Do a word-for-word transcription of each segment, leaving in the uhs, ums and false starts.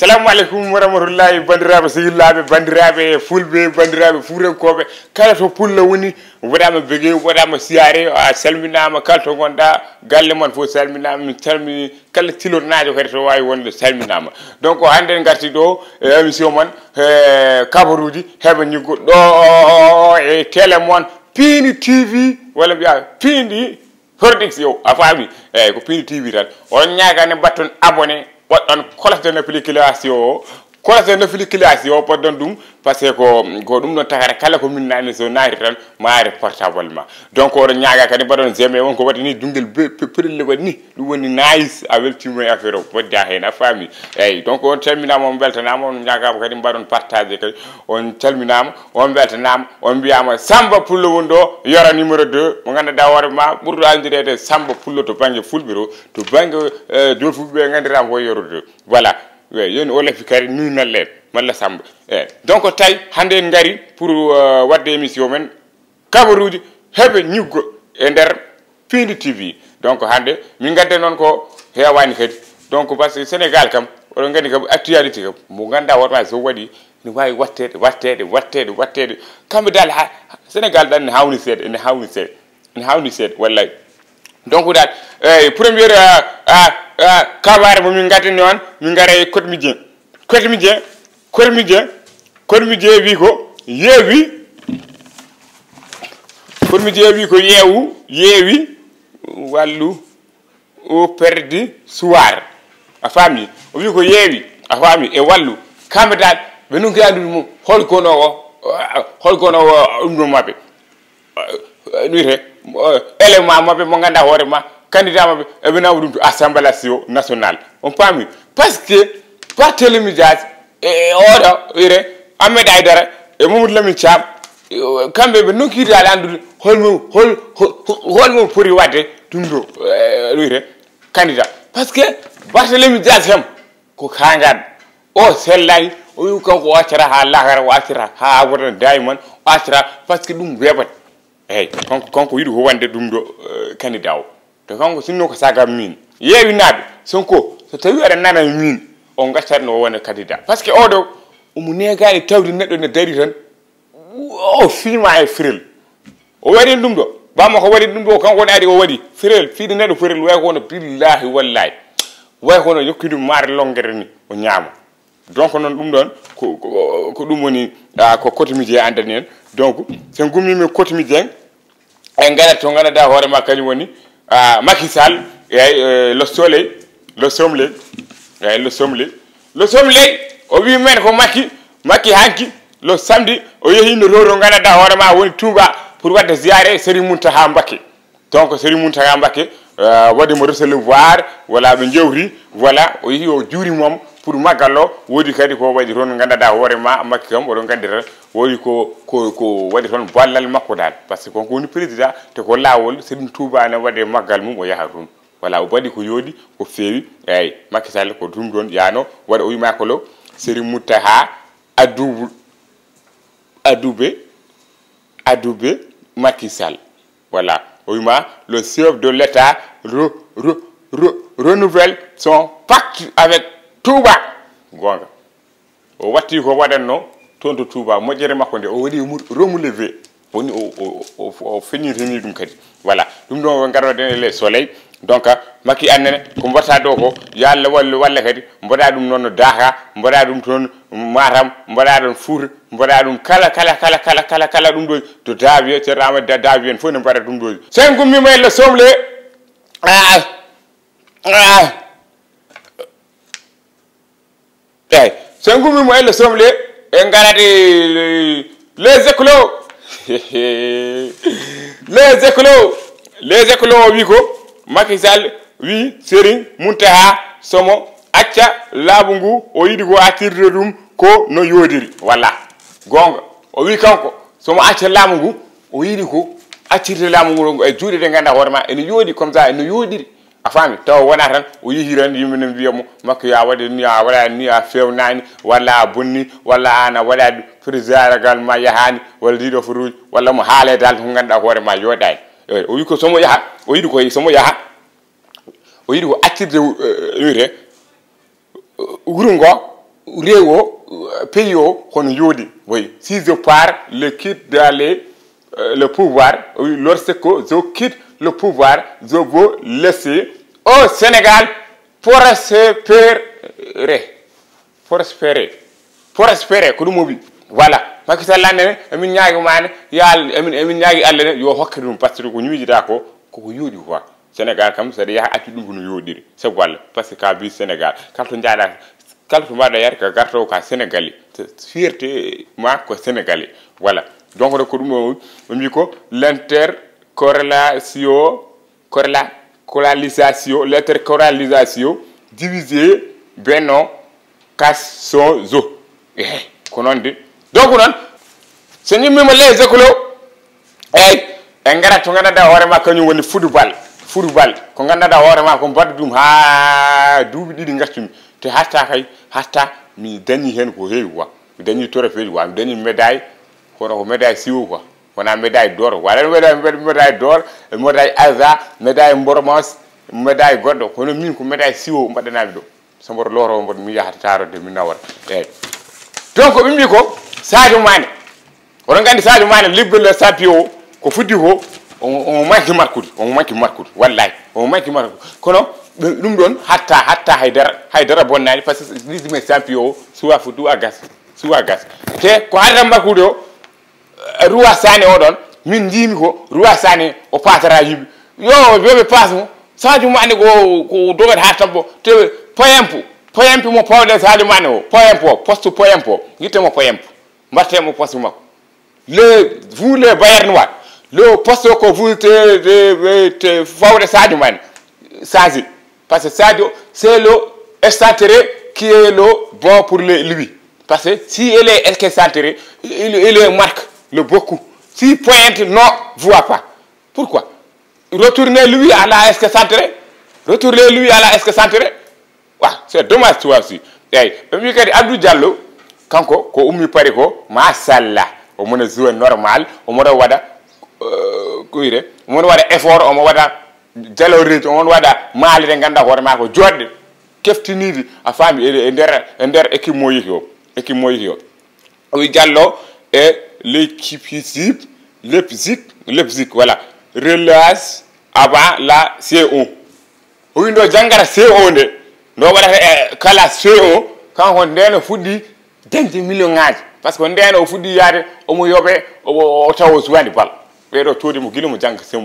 Salamu aleykum wa rahmatullahi, banndiraaɓe sehilaaɓe, banndiraaɓe fulɓe, banndiraaɓe fuutankooɓe, kala to pullo woni, waɗaama bege, waɗaama siyaare, a salminaama, kala to ngonɗa, galle mon fof salminaama, min calmini kala tilornaajo kadi to waawi wonde salminaama. Donc hannde en ngarti ɗo e émission mon, e kabaruuji heɓe ñuggo ɗo e télé mon, Piindi T V, walla mbiya Piindi Production, a faami? Eyyi, ko Piindi T V tan. On ñaagani mbaɗton abonné, waɗɗon cloche de notification o. Cloche de notification o, mbaɗɗon ɗum, parce que ko, ko ɗum ɗon tagata kala ko min nani so naati tan, maare portable ma. Donc oɗon ñaaga kadi mbaɗon j'aime, on ko waɗi ni dungel be-, pe-, perelle waɗi ni. Ɗum woni nice, a weltima e affaire o, wadda heen, a faami? Eyyi, donc on calminaama, on mbeltanaama, on ñaagaama kadi mbaɗon partage kadi. On calminaama, on mbeltanaama, on mbiyaama Samba Pullo woni ɗo, Yoro numéro deux, mo ngannduɗaa hoore ma, ɓurɗo anndireede Samba Pullo to bannge fulɓe to, to bannge, eh, jolfuɓe ɓe nganndiraa ko Yoro deux. Voilà. Eyyi, yoni o lefi kadi nuynal en, malla Samba. Eyyi. Donc tawi hannde en ngari pour, eh, waɗde émission men, kabaruuji heɓe ñuggo e nder Piindi T V. Donc hannde min ngadde noon ko heewaani kadi. Donc parce que Sénégal kam, oɗon nganndi kam actualité kam, mo ngannduɗaa hoore ma so waɗi, ne waawi watteede, watteede, watteede, watteede. Kamɓe dal ha, Sénégal dal ne hawni seeɗa, ene hawni seeɗa, ene hawni seeɗa, wallay. Donc dal, eyyi, première, ah, ah, ah, kabare mo min ngadde noon, min ngara e Kotmi Dieng. Kotmi Dieng, Kotmi Dieng, Kotmi Dieng wi ko yeewi, Kotmi Dieng wi ko yeewu, yeewi, wallu, o perdi suwar. A faami? O wi ko yeewi, a faami, e wallu. Kamɓe dal, ɓe nunki anndude mum, hol gonoowo, hol gonoowo ɗum ɗo maɓɓe. Eh, wiyete, eh, élément maɓɓe mo ngannduɗaa hoore ma, candidat maɓɓe, eɓe nawa ɗum to Assemblée nationale. On paami? Parce que Barthélémy Dias, e, e oɗo, wiyete, Ahmed Aïdara, e Mamadou Lamine Thiam, e, kamɓe ɓe nokkidaali anndude holmo, hol, hol, hol mo poti waɗde ɗum ɗo, eh, wiyete, candidat. Parce que Barthélémy Dias kam, ko kaangaan. O sellay, o wi kanko o accata haa lahara, o accata haa abada daiman, o accata, parce que ɗum weeɓat. Eyyi, kanko, kanko yiɗi ko wonde ɗum ɗo, eh, candidat o. To kanko sinno ko saga min. Yeewinaaɓe, Sonko, so tawi aɗa nana min, o gaccat no wona candidat. Parce que oɗo, omo negaani tawde neɗɗo ne dari tan, o fiima e firel. O waɗi ɗum ɗo. Bamma ko waɗi ɗum ɗo, kanko woni ari o waɗi. Firel, fiide neɗɗo firel, way kono billahi wallahi. Way kono yokkude maare longere ni, o ñaama. Donc noon ɗum ɗon, ko, ko, ko ɗum woni, ah, ko Kotmi Dieng anndani en. Donc, so en gummima Kotmi Dieng, en ngarat to ngannduɗaa hoore ma kañum woni, ah, Macky Sall, eyyi, eh, Le Soleil, Le Soleil, eyyi, Le Soleil. Le Soleil, o wi men ko Macky, Macky hanki, le samedi, o yehi no roro ngannduɗaa hoore ma woni Touba pour waɗde ziyaare Serigne Mountakha Mbacké. Donc Serigne Mountakha Mbacké, euh, waɗi mo recevoir, voilà, ɓe jewti, voilà, o yehi o juuri mom pour maggal o, woodi kadi ko waɗi toon ngannduɗaa hoore ma Macky kam, oɗon nganndi tan, woodi ko, ko, ko waɗi toon ballal makko dal, parce que kanko woni président, te ko laawol, Serigne Touba ne waɗe maggal mum, o yaha toon. Voilà, o waɗi ko yooɗi, ko feewi, eyyi, Macky Sall ko ɗum ɗon yaano, waɗa o wima ko lo Serigne Mountakha Adoubou, Adoubé, Adoubé Macky Sall. Voilà, o wima le chef de l'État re-, re-, re-, renouvelle son pacte avec Touba. Gonga. O watti ko waɗanno toon to Touba, moƴƴere makko nde, o waɗi mu-, remoulevé. Woni o, o, o, o, o feññitini ɗum kadi. Voilà, ɗum ɗon o ngarnoɗen e Le Soleil. Donc, Macky annene, ko mbaɗata ɗo ko, yo Allah wallu, walla kadi, mbaɗa ɗum noon no Daaka, mbaɗa ɗum toon Matam, mbaɗa ɗum Fouta, mbaɗa ɗum kala, kala, kala, kala, kala, kala ɗum ɗo, to Davier, Ceerno Amadou Da-, Davier en fof ne mbaɗa ɗum ɗo. So en gummima e Le Soleil, ah, ah, Eyyi, so en gummima e Le Soleil, en ngarata e Les Échos. Les Échos, Les Échos o wi ko Macky Sall wi Serigne Mountakha somo acca laamu ngu, o yiɗi ko accirde ɗum ko no yooɗiri. Voilà. Gonga. O wi kanko somo acca laamu ngu, o yiɗi ko accirde laamu ngu e juuɗe ɗe ngannduɗaa hoore ma ene yooɗi, comme ça ene yooɗiri. A faami? Tawa wona tan o yehi tan yimɓe ne mbiya mo, Makko, yo a waɗe ni, a waɗa ni, a fewnani, walla a bonni, walla an a waɗa président ragal ma yahani, walla ɗiɗo fotuji, walla mo haale dal ko ngannduɗaa hoore ma yooɗani. Eyyi, o wi ko somo yaha, o yiɗi ko somo yaha, o yiɗi ko accirde, eh, wiyete, wuro ngo, Rewo, euh, pays o hono yooɗi. Oui, si je pars le quitte dans les, euh, le pouvoir, oui, lorsque je quitte le pouvoir, je veux laisser au Sénégal prospérer. Prospérer. Prospérer ko ɗum o wi. Voilà, Macky Sall anne, emin ñaagi mane yaal emin emin ñaagi Allah ne yo hokke ɗum, parce que ko ñuujita ko koko yooɗi quoi. Sénégal kam saɗa yaha accu ɗum kono yooɗiri, c'est voilà, parce que ka bi Sénégal kala to jaaɗa, kala to mbaɗa yar ka gartowo ka Sénégalais. Fierté ma ko Sénégalais. Voilà. Donc ɗo ko ɗum o wi ko l'intercorrélation, corréla corralisation, l'intercorralisation divisé Benno Kassozo. Ehe, ko noon de. Donc noon, so ñimmima les écolos, eyyi, en ngarat to gandanɗa hoore ma kañum woni football. Football ko gandanɗa hoore ma ko mbaɗa ɗum ha duuɓi ɗiɗi gaccumi, te hatta kay hatta mi dañi hen ko heewi quoi. Mi dañi trophée ji quoi, mi dañi médaille, kono ko médaille siwo quoi. Wona médaille d'or, wala médaille médaille d'or, médaille argent, médaille bronze, médaille goɗɗo, kono min ko médaille siwo mbaɗanami ɗo. So mboɗo loro mboɗo mi yahata tarode mi nawata. Eyyi. Donc ɓe mbi ko Sadio Mané, oɗon gandi Sadio Mané, libre le champion o ko fuddi ko, omo manque markude, omo manque markude, wallay omo manque markude. Kono ɗum ɗon hatta hatta haydara haydara bonnani, parce que libre champion o suwa fuddu a gas suwa gas. Te ko haydara markude o, Roi Sané oɗon min jiimi ko Roi Sané o patara yimɓe. Yo yoɓe passe mo. Sadio Mané ko ko dogat ha tabbo te poyempo. Poyempo mo pawɗe Sadio Mané o poyempo o poste poyempo o guitte mo poyempo. Mbatte mo poste makko. Le vous le Bayern noir, le poste ko vous te te fawde Sadio Mané. Sadio, parce que Sadio c'est le excentré qui est le bon pour le lui. Parce que si il est excentré, il, il est marque le beaucoup. Si pointe non, voit pas. Pourquoi? Retournez lui à la excentré. Retournez lui à la excentré. Wa c'est dommage toi aussi. Eyyi, ɓe mbi kadi Abdou Diallo, kanko ko ummi pari ko machallah, omo ne joue normal, omo ɗo waɗa euh, ko wiyte omo waɗa effort, omo waɗa jaloreji, omo waɗa maale ɗe ganduɗa hoore ma ko joɗɗe keftiniɗi a faami e e nder e nder équipe mo yehi o. Équipe mo yehi o, o wi Diallo e l'équipe Leipzig. Leipzig, voilà, relâche avant la saison. O wi ndo janngata C O nde, ndo waɗata e kala C O, kanko ndeno fuɗɗi dañde million ngaji. Parce que ndeno o fuɗɗi yaade omo yoɓe o tawa o suwani bal. Ɓeɗo coodi mo gila mo jannga C O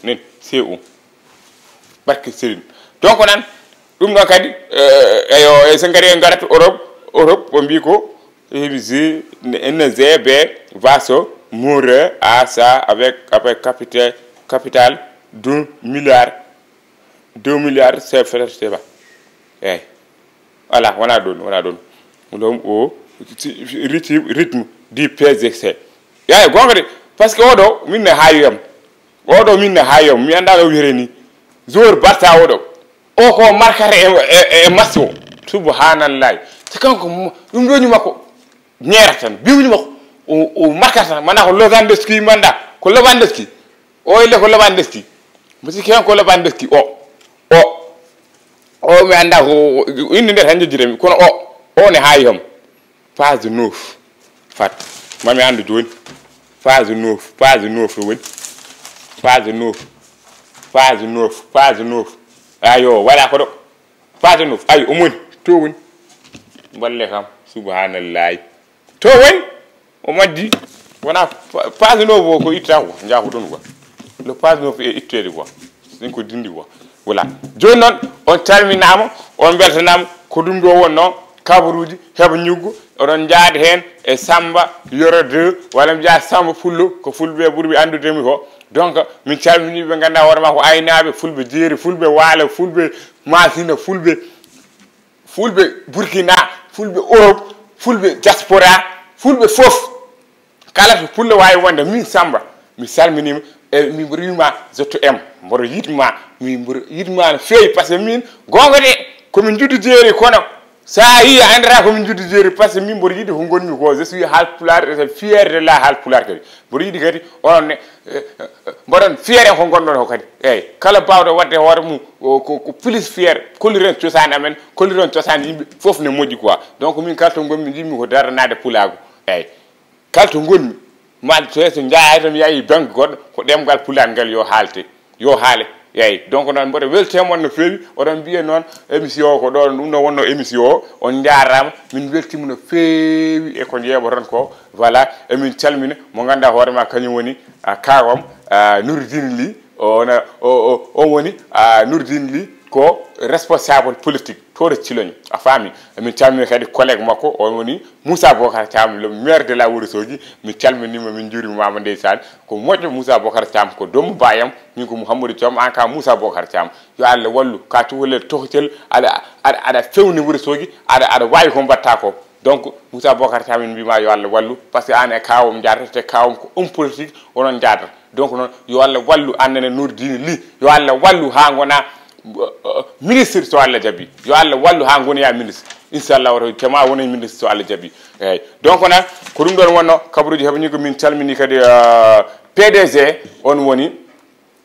nen C O. Barke Serigne. Donc nan ɗum ɗo kadi eyo e so ngari en garat Europe. Europe o mbi ko N G B va se mourir à ça avec avec capital capital d'un milliard. Deux milliards c'est fait c'est pas. Eyyi. Voilà, wona ɗon wona ɗon. Ɗum o rythme rythme du P S G. Eyyi gonga de. Parce que oɗo min ne haayiyam. Oɗo min ne haayiyam mi annda no wiyre ni. Joueur Barça oɗo o ko markata e e match o. Subhanallahi. Te kanko ɗum ɗo ñuma ko ñeera tan biwñi makko. O markata tan mana ko Lewandowski manda ko Lewandowski. O ille ko Lewandowski. Mbo sikki hen ko Lewandowski o o o mi annda ko inde nde tan jejjirami kono o o ne haayi kam. Page neuf. Fat mami anndu joni. Page neuf page neuf to woni. Page neuf. Page neuf page neuf. Ayo wala ko ɗo. Page neuf ayi omo woni to woni. Mballe kam. Subhanallahi. To woni o majji. Wona page neuf o ko itta ko jaa ko ɗon quoi. Le page neuf e itteede quoi. Ɗin ko dindi quoi. Voilà. Joni noon on calminama on beltanama ko ɗum ɗo wonno kabaruji heɓa ñuggo. Oɗon jaada hen e Samba Yoro deux walla mi jaa Samba Pullo ko fulɓe ɓurɓe anndudemi ko. Donc min calmini ɓe ganduɗa hoore ma ko aynaɓe fulɓe jeeri fulɓe waalo fulɓe masina fulɓe fulɓe Burkina fulɓe Europe fulɓe diaspora fulɓe foof. Kala to pullo wawi wonde min Samba mi salminima e mi mboɗo wima je t'aime mboɗo yiɗma mi mboɗo yiɗma no fewi par ce que min gonga de komin juddu jeeri kono Sa yi a anndata ko min juddu jeeri, par ce que min mboɗo yiɗi ko ngonmi ko, je suis haalpulaar, et fier de la haalpulaar kadi. Mboɗo yiɗi kadi onon ne, eh, eh, mboɗon fier e ko ngonɗon ko kadi. Eyyi, kala baawɗo waɗde hoore mum, o, ko, ko plus fier, kolliren cosaan amen, kolliren cosaan yimɓe, fof ne moƴƴi quoi. Donc min kala to ngonmi, njiɗmi ko daranaade pulaagu. Eyyi. Kala to ngonmi, ma to yeeso njahay to mi yahi banque goɗɗo, ko ɗemngal pulaar ngal yo haalte, yo haale. Eyyi, donc noon mboɗo weltema on no feewi. Oɗon mbiya noon émission o ko ɗo, ɗum ɗo wonno émission o, on njaaraama, min weltima no feewi e ko njeeɓoton ko. Voilà, emin calmina mo ngannduɗaa hoore ma kañum woni, a, kaawam, a, Nourdine Ly, o wona, o, o, o woni, a, Nourdine Ly ko responsable politique to ɗo Ciloñ, a faami. Emin calmina kadi collègue makko, on woni Moussa Bocar Thiam, le maire de la Wourossogui. Min calminima, min njurimama ndeysaan. Ko moƴƴo Moussa Bocar Thiam, ko doomu baayam, min ko Mouhamadou Thiam, an ka Moussa Bocar Thiam. Yo Allah wallu, ka cukalel tohotel, aɗa, aɗa, aɗa fewni Wourossogui, aɗa, aɗa wawi ko mbatta ko. Donc, Moussa Bocar Thiam, min mbima yo Allah wallu, par ce que an e kawam jaadata, te kawam ko homme politique, onon jaadata. Donc noon, yo Allah wallu annene Nourdine Ly, yo Allah wallu ha gona, uh, uh, ministre so Allah jaaɓi. Yo Allah wallu ha gonoya ministre. Inchallah, oto tema wona ministre so Allah jaaɓi. Eyyi. Donc noon, ko ɗum ɗon wonno kabaruji heɓani ko min calmini kadi, uh, P D G, on woni,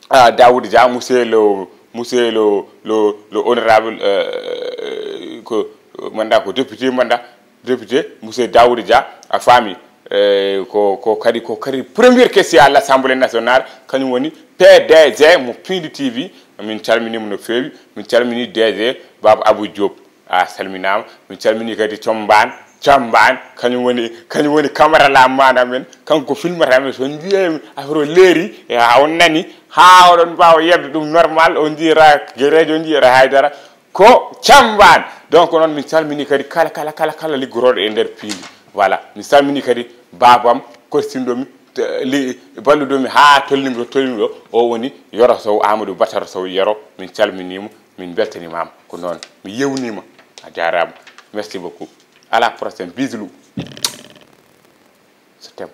uh, Daouda Dia, monsieur le, monsieur le, le, le honorable, uh, ko, manda ko député, manda député, monsieur Daouda Dia, a faami. Eh, ko, ko kadi, ko kadi première question à l'Assemblée nationale, kañum woni P D G mo Pindi T V. Min calminima no feewi, min calmini D G Baba Abou Diop. A salminama, min calmini kadi Combaan, Combaan, kañum woni, kañum woni cameraman amen, kanko ko filmata men, so on njiyi affaire o leeri, e ha on nani, ha oɗon mbawa yebde ɗum normal, on jiyata gereejo, on jiyata haydara, ko Combaan. Donc noon min calmini kadi kala, kala, kala, kala liggotooɗo e nder piindi. Voilà, min calmini kadi baabam, korsinɗomi, te-, li-, balluɗomi ha tolnimi ɗo, tolnimi ɗo, o woni Yoro Sow, Amadou Batara Sow Yero. Min calminima, min beltanimama. Ko noon, mi yewnima, a jaarama. Merci beaucoup. À la prochaine, bisous. Je t'aime.